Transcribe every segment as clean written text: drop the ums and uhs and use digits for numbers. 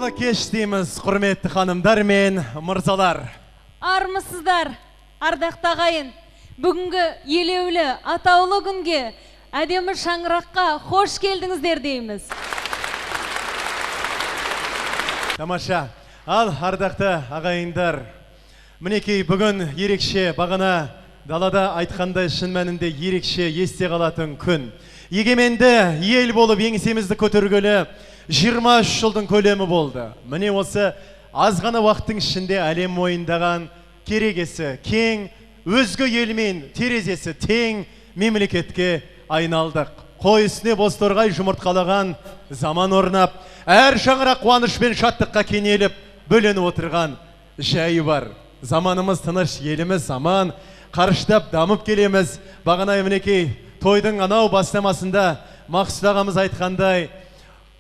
Қайырлы кеш дейміз, құрметті ханымдар мен мырзалар. Армысыздар, ардақты ағайын. Бүгінгі елеулі, атаулы күнге, әдемі шаңыраққа хош келдіңіздер дейміз. Тамаша. Ал, ардақты ағайындар, мінекей бүгін ерекше, бағана далада айтқандай шын мәнінде ерекше есте қалатын күн. Егеменді ел болып еңсемізді көтергелі 23 жылдың көлемі болды. Міне осы аз ғана уақыттың ішінде әлем мойындаған керегесі кең, өзге елмен терезесі тең мемлекетке айналдық. Қой үстіне бозторғай жұмыртқалаған заман орнап, әр шаңырақ қуаныш пен шаттыққа кенеліп, бөленіп отырған жайы бар. Заманымыз тыныш, еліміз аман, қарыштап дамып келеміз. Бағана мінекей тойдың анау бастамасында Мақсұт ағамыз айтқандай,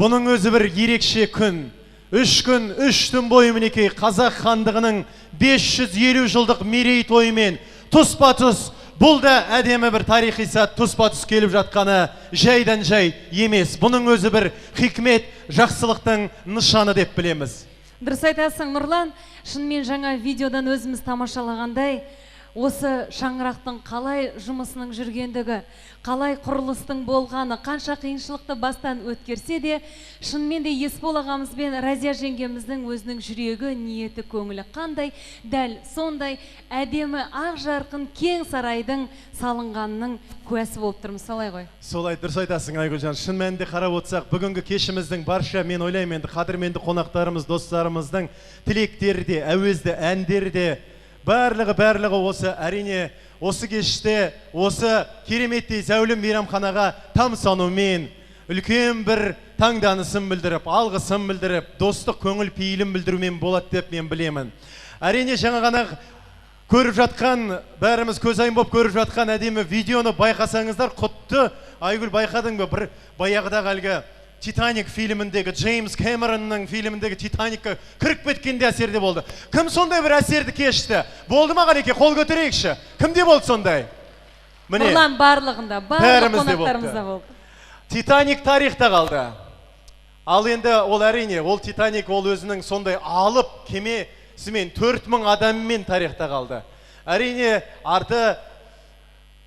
бұның өзі бір ерекше күн. 3 күн, 3 түн бойы мінекей Қазақ хандығының 550 жылдық мерейтойымен тұспа-тұс, бұл да әдемі бір тарихи сәт, тұспа-тұс келіп жатқаны жайдан жай емес. Бұның өзі бір хикмет, жақсылықтың нышаны деп білеміз. Дұрыс айтасың, Нұрлан. Шынымен жаңа видеодан өзіміз тамашалағандай, осы шаңырақтың қалай жұмысының жүргендігі, қалай құрылыстың болғаны, қанша қиыншылықты бастан өткерсе де, шынымен де Есбол ағамыз бен Разия жеңгеміздің өзінің жүрегі, ниеті, көңілі қандай, дәл сондай әдемі ақ жарқын кең сарайдың салынғанының куәсі болып тұрмыз, солай ғой? Солай, дұрыс айтасың, Айгүлжан. Шын мәнінде қарап отырсақ, бүгінгі кешіміздің барша, мен ойлаймын, енді қадірменді қонақтарымыз, достарымыздың тілектері де, әуезді әндері де, барлығы осы, әрине, осы кеште, осы кереметтей зәулім мейрамханаға тамсанумен, үлкен бір таңданысын білдіріп, алғысын білдіріп, достық көңіл пейілін білдірумен болады деп мен білемін. Әрине, жаңа ғана көріп жатқан, бәріміз көзайым болып көріп жатқан әдемі видеоны байқасаңыздар, құтты, Айгүл, байқадың ба, бір баяғыдағы әлгі Титаник фильміндегі, Джеймс Кэмеронның фильміндегі Титаникке кіріп кеткенде әсерде болды. Кім сондай бір әсерді кешті? Болды ма, Ғалеке? Қол көтерейікші. Кімде болды сондай? Міне. Нұрлан, барлығында, барлық қонақтарымызда болды. Титаник тарихта қалды. Ал енді ол әрине, ол Титаник, ол өзінің сондай алып кемесімен 4000 адаммен тарихта қалды. Әрине, арты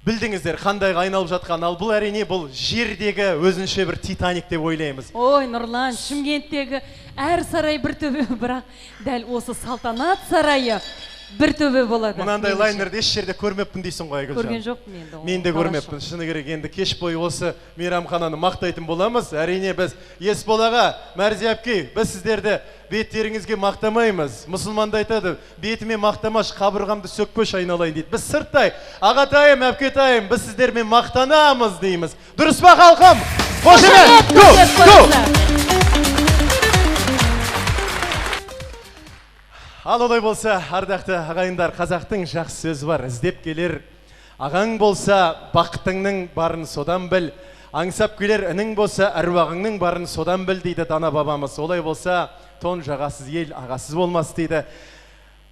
білдіңіздер қандайға айналып жатқан. Ал бұл әрине, бұл жердегі өзінше бір Титаник деп ойлаймыз. Ой, Нұрлан, Шымкенттегі әр сарай бір төбе, бірақ дәл осы салтанат сарайы бір төбе болады. Мынандай лайнерді еш жерде көрмеппін дейсің ғой, Айгүлжан. Көрген жоқпын енді. Мен де көрмеппін. Шыны керек, енді кеш бойы осы мейрамхананы мақтайтын боламыз. Әрине, біз Есбол аға, Мәрзия әпке, біз сіздерді беттеріңізге мақтамаймыз. Мұсылманда айтады, бетіме мақтамаш, қабырғамды сөкпеш айналайын дейді. Біз сырттай, ағатайым, әпкетайым, біз сіздермен мақтанамыз дейміз. Дұрыс па, халқым? Қошемет! Гу! Гу! Ал олай болса, ардақты ағайындар, қазақтың жақсы сөзі бар, іздеп келер ағаң болса, бақытыңның барын содан біл, аңсап келер інің болса, әруағыңның барын содан біл дейді дана бабамыз. Олай болса, тон жағасыз ел ағасыз болмас дейді.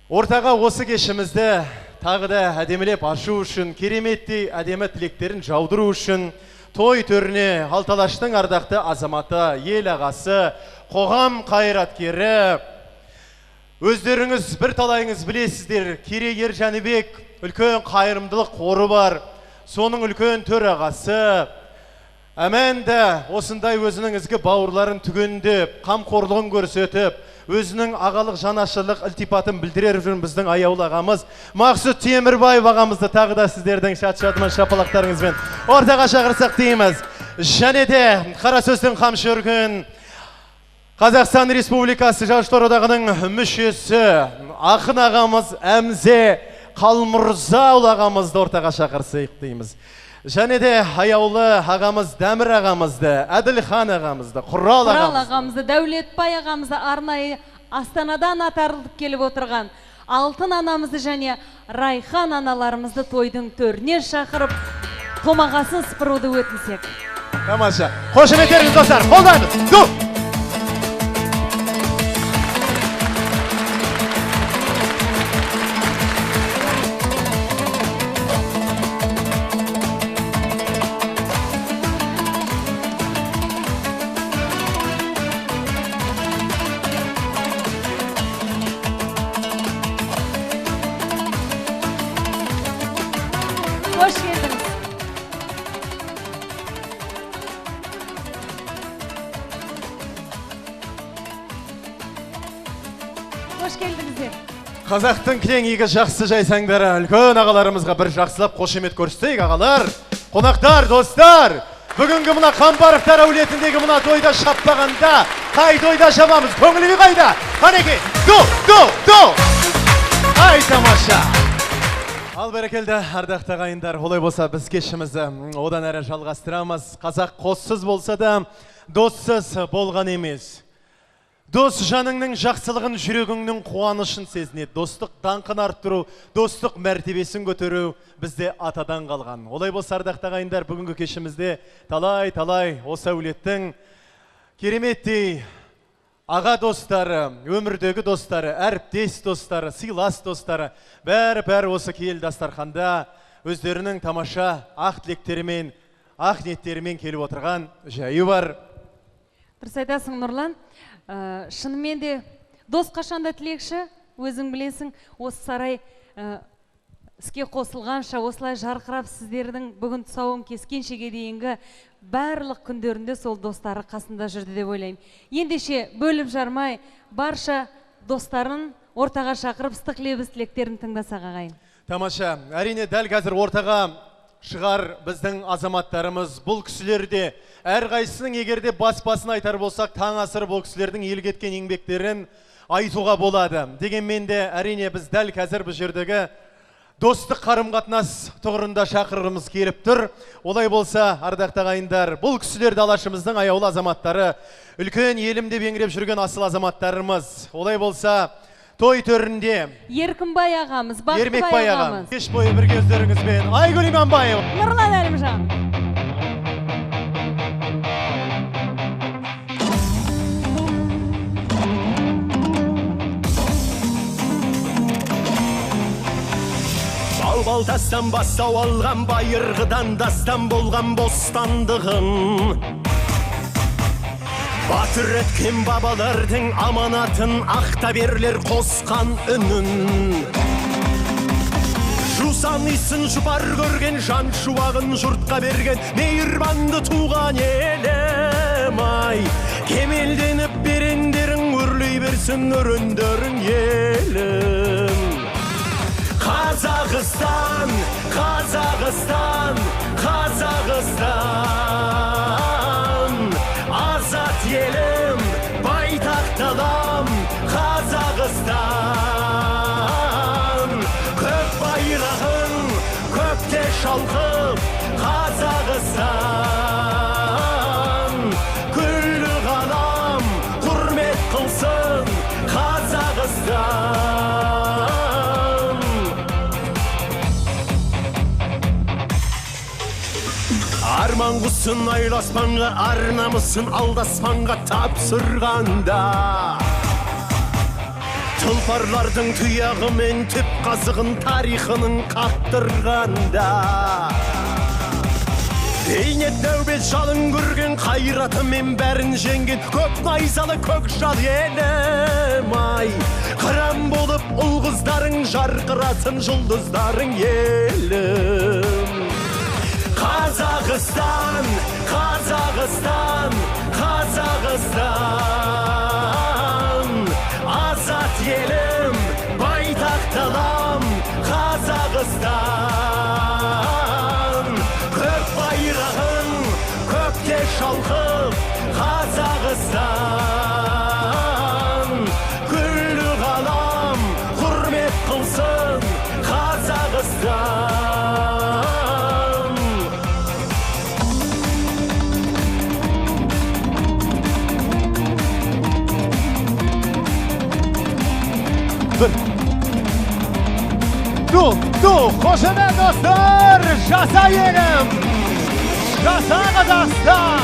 Ортаға осы кешімізді тағы да әдемілеп ашу үшін, кереметтей әдемі тілектерін жаудыру үшін, той төріне Алталаштың ардақты азаматы, ел ағасы, қоғам қайраткері, өздеріңіз бір талайыңыз білесіздер, Керей Ер Жәнібек үлкен қайырымдылық қоры бар, соның үлкен төрағасы. Әмәнді осындай өзінің ізгі бауырларын түгендеп, қамқорлығын көрсетіп, өзінің ағалық жанашырлық ілтипатын білдірер жүрген біздің аяулы ағамыз Мақсұт Темірбаев ағамызды тағы да сіздердің шат-шатман шапалақтарыңызбен ортаға шақырсақ дейміз. Және де қара сөздің қамшы үрген Қазақстан Республикасы Жазушылар одағының мүшесі, ақын ағамыз Әмзе Қалмырзаұлы ағамызды ортаға шақырсақ дейміз. Және де аяулы ағамыз Дәмір ағамызды, Әділхан ағамызды, Құрал ағамызды, Дәулетбай ағамызды арнайы Астанадан атарылып келіп отырған Алтын анамызды және Райхан аналарымызды тойдың төріне шақырып, томағасын сыпыруды өтінсек. Тамаша. Қошеметтеріңіз, достар, қолдаймыз. Гу! Қош келдіңіз. Қош келдіңіздер. Қазақтың кең игі жақсы жайсаңдары, үлкен ағаларымызға бір жақсылап қошемет көрсетейік, ағалар, қонақтар, достар. Бүгінгі мына Қамбаровтар әулетіндегі мына тойда шаппағанда, қай тойда шабамыз? Көңіл күй қайда? Қанекей, ду, ду, ду! Ай, тамаша! Ал бәрекелді, ардақты ағайындар, олай болса біз кешімізді одан әрі жалғастырамыз. Қазақ қоссыз болса да, доссыз болған емес. Дос жаныңның жақсылығын, жүрегіңнің қуанышын сезінеді. Достық даңқын арттыру, достық мәртебесін көтеру бізде атадан қалған. Олай болса, ардақты ағайындар, бүгінгі кешімізде талай-талай осы әулеттің кереметтей аға достары, өмірдегі достары, әріптес достары, сыйлас достары, бәрі-бәрі осы киелі дастарханда өздерінің тамаша ақ тілектерімен, ақ ниеттерімен келіп отырған жайы бар. Дұрыс айтасың, Нұрлан. Шынымен де дос қашанда тілекші, өзің білесің, осы сарай іске қосылғанша осылай жарқырап сіздердің бүгін тұсауын кескеншеге дейінгі барлық күндерінде сол достары қасында жүрді деп ойлаймын. Ендеше бөліп жармай барша достарын ортаға шақырып ыстық лебіз тілектерін тыңдасақ, ағайын. Тамаша, әрине дәл қазір ортаға шығар біздің азаматтарымыз. Бұл кісілерде әрқайсысының егерде бас-басын айтар болсақ, таң асырып ол кісілердің елге еткен еңбектерін айтуға болады. Дегенмен де әрине біз дәл қазір бұл жердегі достық қарым-қатынас тұғырында шақырғымыз келіп тұр. Олай болса, ардақты ағайындар, бұл кісілер далашымыздың аяулы азаматтары, үлкен елім деп еңіреп жүрген асыл азаматтарымыз. Олай болса, той төрінде Еркінбай ағамыз, Бақтыбай Ермекбай ағамыз. Кеш бойы бірге өздеріңізбен Айгүл Иманбаева, Нұрлан Әлімжан. Бал-бал тастан бастау алған, байырғыдан дастан болған бостандығын. Батыр еткен бабалардың аманатын, ақтаберлер қосқан үнін. Жусан иісін жұпар көрген, жан шуағын жұртқа берген, мейірбанды туған елім ай. Кемелденіп берендерің, өрлей берсін өрендерің елім. Қазақстан, Қазақстан, Қазақстан. Азат елім, байтақ далам, Қазақстан. Көк байрағың көкте шалқып, Қазақстан. Күллі ғалам құрмет қылсын, Қазақстан. Арман құсын айлы аспанға, ар намысын алдаспанға тапсырғанда, тұлпарлардың тұяғымен түп қазығын тарихының қақтырғанда, бейнет нәубет жалын көрген, қайратымен бәрін жеңген, көк найзалы көк жал елім ай. Қыран болып ұл қыздарың, жарқыратын жұлдыздарың елім. Қазақстан, Қазақстан, Қазақстан. Азат елім, байтақ далам, Қазақстан. Көк байрағың көкте шалқып, Қазақстан. Күллі ғалам құрмет қылсын, Қазақстан. Ду, ду, қошемет достар, жаса елім, жаса Қазақстан.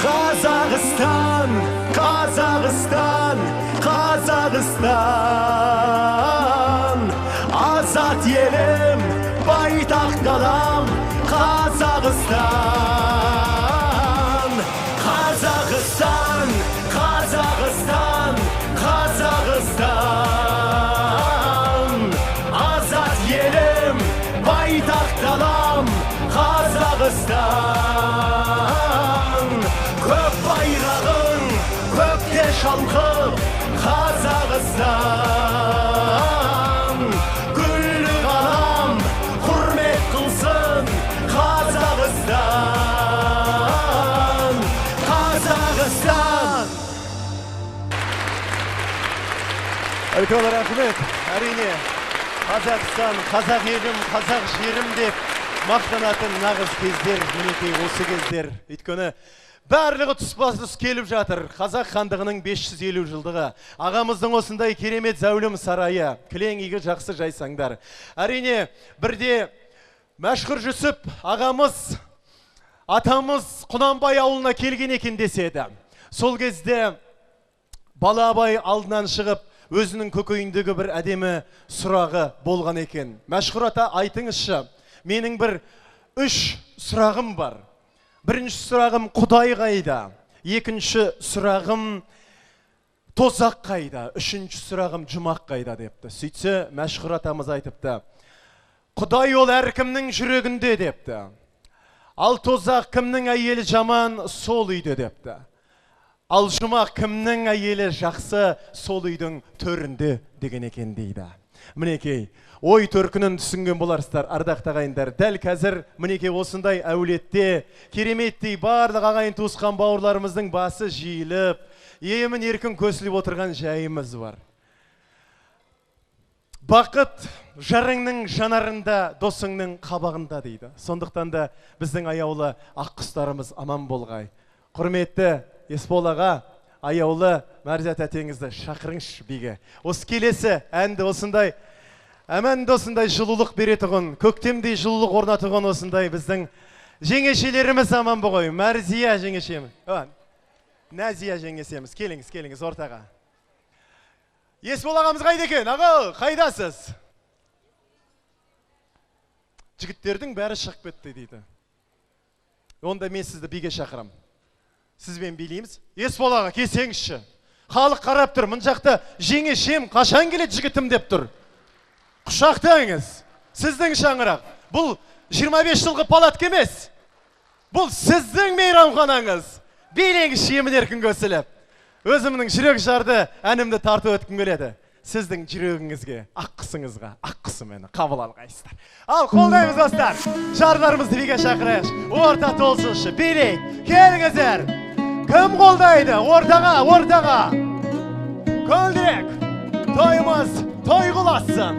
Қазақстан, Қазақстан, Қазақстан. Азат елім, байтақ далам, Қазақстан. Қазақстан, Қазақстан, Қазақстан, Қазақстан. Азат елім, байтақ далам, Қазақстан. Көк байрағың көкте шалқып, Қазақстан. Күллі ғалам құрмет қылсын, Қазақстан, Қазақстан. Үлкен рахмет. Әрине, Қазақстан, қазақ елім, қазақ жерім деп мақтанатын нағыз кездер, мінекей осы кездер. Өйткені барлығы тұспа-тұс келіп жатыр. Қазақ хандығының 550 жылдығы. Ағамыздың осындай керемет зәулім сарайы. Кілең игі жақсы жайсаңдар. Әрине, бірде Мәшһүр Жүсіп ағамыз, атамыз Құнанбай ауылына келген екен деседі. Сол кезде бала Абай алдынан шығып, өзінің көкейіндегі бір әдемі сұрағы болған екен. Мәшһүр ата, айтыңызшы, менің бір 3 сұрағым бар. Бірінші сұрағым Құдай қайда? Екінші сұрағым тозақ қайда? Үшінші сұрағым жұмақ қайда депті. Сөйтсе Мәшһүр атамыз айтыпты: Құдай ол әркімнің жүрегінде депті. Ал тозақ кімнің әйелі жаман, сол үйде депті. Ал жұмақ кімнің әйелі жақсы, сол үйдің төрінде деген екен дейді. Мінекей, ой төркінін түсінген боларсыздар, ардақты ағайындар. Дәл қазір мінекей осындай әулетте кереметтей барлық ағайын туысқан бауырларымыздың басы жиылып, емін еркін көсіліп отырған жайымыз бар. Бақыт жарыңның жанарында, досыңның қабағында дейді. Сондықтан да біздің аяулы ақ құстарымыз аман болғай. Құрметті Есбол аға, аяулы Мәрзия тәтеңізді шақырыңызшы биге. Осы келесі әнді осындай, әмәнді осындай жылулық беретұғын, көктемдей жылулық орнатұғын осындай біздің жеңешелеріміз аман болғай. Мәрзия жеңешеміз, Нәзия жеңешеміз, келіңіз, келіңіз ортаға. Есбол ағамыз қайда екен? Аға, қайдасыз? Жігіттердің бәрі шығып кетті дейді. Онда мен сізді биге шақырам. Сізбен билейміз. Есбол аға, келсеңізші. Халық қарап тұр. Мына жақта жеңешем қашан келеді жігітім деп тұр. Құшақтаңыз. Сіздің шаңырақ. Бұл 25 жылғы палатка емес. Бұл сіздің мейрамханаңыз. Билеңізші емін еркін көсіліп. Өзімнің жүрек жарды әнімді тартып өткім келеді. Сіздің жүрегіңізге, ақ құсыңызға, ақ құсым мені қабыл алғайсыздар. Ал қолдаймыз достар. Жарларымызды биге шақырайықшы. Орта толсыншы. Билейік. Келіңіздер. Кім қолдайды? Ортаға, ортаға. Көлдірек. Тойымыз той құласын.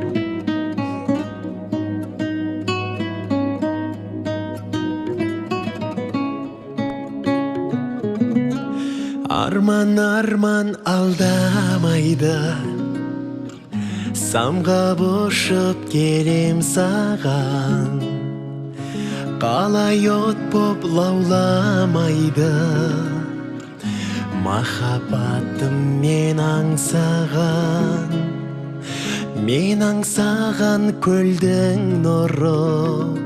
Арман, арман алдамайды, самғап ұшып келем саған. Қалай от боп лауламайды, махаббатым мен аңсаған. Мен аңсаған көлдің нұры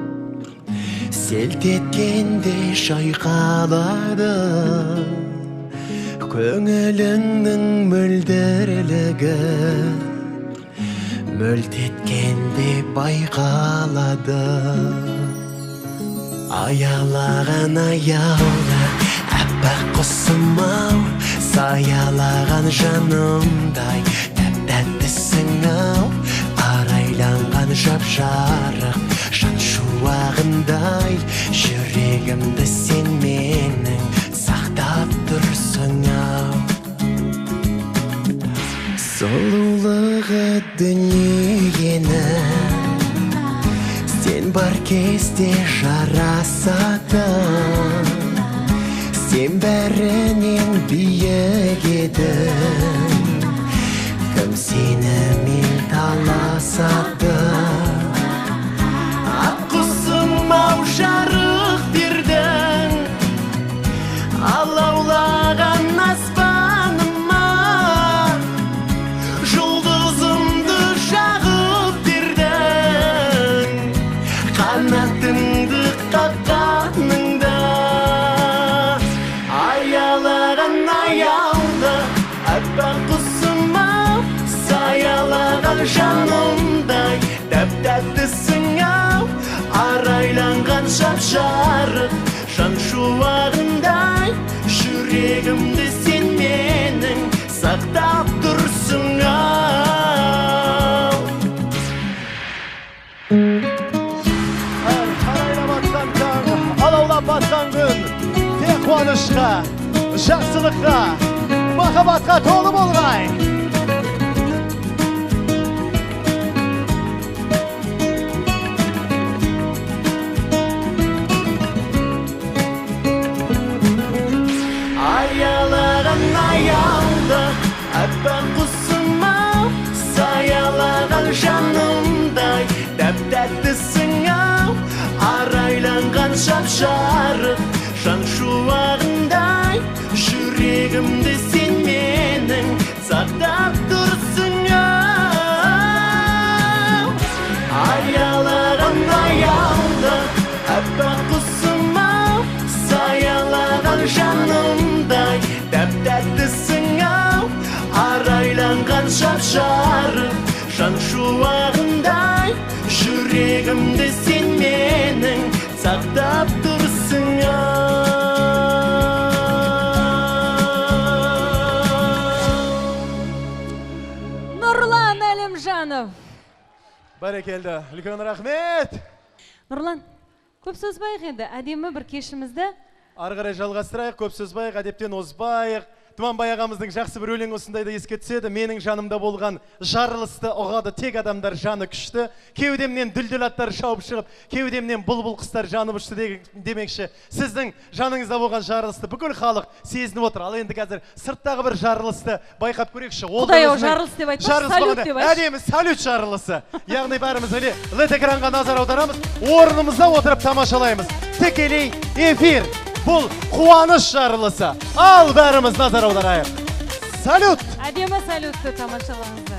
селт еткенде шайқалады. Көңіліңнің мөлдірлігі мөлт еткенде байқалады. Аялаған аяулы әппақ құсым ау, саялаған жанымдай тәп-тәттісің ау. Арайланған жап-жарық жан шуағындай, жүрегімді сен менің сақтап тұрсың ау. Сұлулығы дүниенің сен бар кезде жарасады. Сен бәрінен биік едің, кім сенімен таласады. Ақ құсым ау, жарық бердің, алаулаған аспаныма. Жұлдызымды жағып бердің, қанатыңды қаққаныңда. Аялаған аялды аппақ құсым ау, саялаған жанымдай тәп-тәттісің ау, арайланған жап-жарық жан шуағындай, жүрегімді сен менің сақтап тұрсың ау. Арайлап атқан таң, алаулап батқан күн, тек қуанышқа, жақсылыққа, махаббатқа толы болғай. Аялаған аялды аппақ құсым ау, саялаған жанымдай тәп-тәттісің ау, арайланған жап-жарық жан шуағындай, жүрегімді сен менің сақтап тұрсың ау. Аялаған аялды аппақ құсым ау, саялаған жанымдай тәп-тәттісің ау, арайланған жап-жарық жан шуағындай, жүрегімді сен менің сақтап тұрсың ау. Нұрлан Әлімжанов. Бәрекелді, үлкен рахмет. Нұрлан, көп созбайық енді, әдемі бір кешімізді ары қарай жалғастырайық, көп созбайық, әдептен озбайық. Тұманбай ағамыздың жақсы бір өлеңі осындайда еске түседі. Менің жанымда болған жарылысты ұғады тек адамдар жаны күшті. Кеудемнен дүлдүл аттар шауып шығып, кеудемнен бұлбұл құстар жанып ұшты демекші. Сіздің жаныңызда болған жарылысты бүкіл халық сезініп отыр. Ал енді қазір сырттағы бір жарылысты байқап көрейікші. Ол да Құдай-ау, өзінің жарылыс деп айтпашы, жарылыс салют болғанда деп айтшы. Әдемі салют жарылысы. Яғни бәріміз әлі лед экранға назар аударамыз, орнымызда отырып тамашалаймыз. Тікелей эфир. Бұл қуаныш жарылысы. Ал бәріміз назар аударайық. Салют! Әдемі салютты тамашалаңыздар.